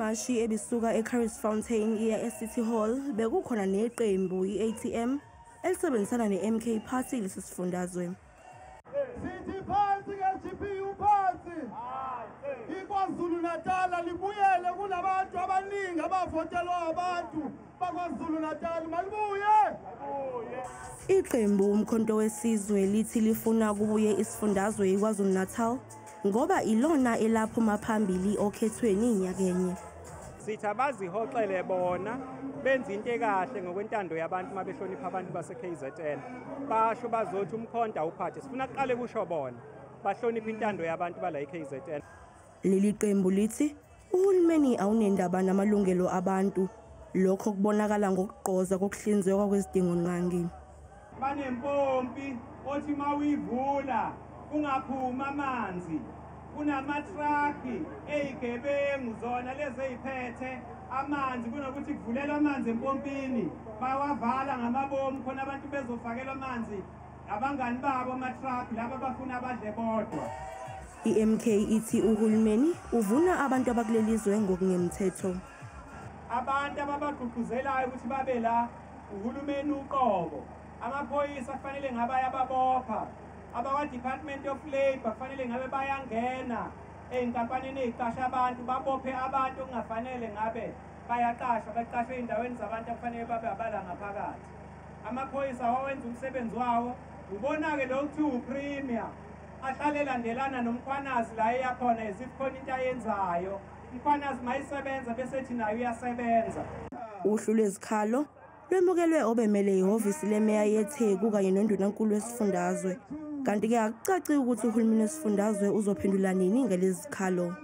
Kule mashi ebisuka eCurries Fountain iya eCity Hall bekukhona neqembu i-ATM elisebenzisana ne-MK Party lesi sifundazwe. Sithi phansi nge-GPU, phansi! IKwaZulu Natal libuyele kulabantu abaningi abavotelwa abantu bakwaZulu Natal, malibuye! Iqembu uMkhonto weSizwe lithi lifuna kubuye isifundazwe iKwaZulu Natal ngoba ilona elaphuma phambili okhethweni nyakenye. Sithi abazihoxele bona, benze into ekahle ngokwentando yabantu. Uma behlonipha abantu base-KZN, basho bazothi uMkhonto awuphathe. Sifuna kuqale kusho bona bahloniphe intando yabantu bala e-KZN. Leli qembu lithi uhulumeni awunendaba namalungelo abantu. Lokho kubonakala ngokugqoza kokuhlinzekwa kwezidingongqangi. Banempompi othi uma uyivula kungaphumi amanzi. Kunamatraki ey'gebengu, zona lezi ey'phethe amanzi. Kunokuthi kuvulelwe amanzi empompini, bawavala ngamabomu khona abantu bezofakelwa amanzi abangani babo, amatraki laba abafuna abadle bodwa. I-MK ithi uhulumeni uvuna abantu abakuleli zwe ngokungemthetho. Abantu ababagqugquzelayo ukuthi babe la uhulumeni uqobo. Amaphoyisa kufanele ngabe ayababopha, abakwa-Department of Labour kufanele ngabe bayangena ey'nkampanini ey'qasha abantu, babophe abantu okungafanele ngabe bayaqashwa, baqashwe ey'ndaweni zabantu akufanele babe abala ngaphakathi. Amaphoyisa awawenza umsebenzi wawo. Ubona-ke lo kuthiwa uPremier ahlale elandelana noMkhwanazi la eyakhona as if khona into ayenzayo. UMkhwanazi mayisebenza bese ethi naye uyasebenza. Uhlu lwezikhalo lwemukelwe obemele ihhovisi lemeya yeTheku kanye nondunankulu wesifundazwe. Kanti-ke akucaci ukuthi uhulumeni wesifundazwe uzophendula nini ngalezi zikhalo.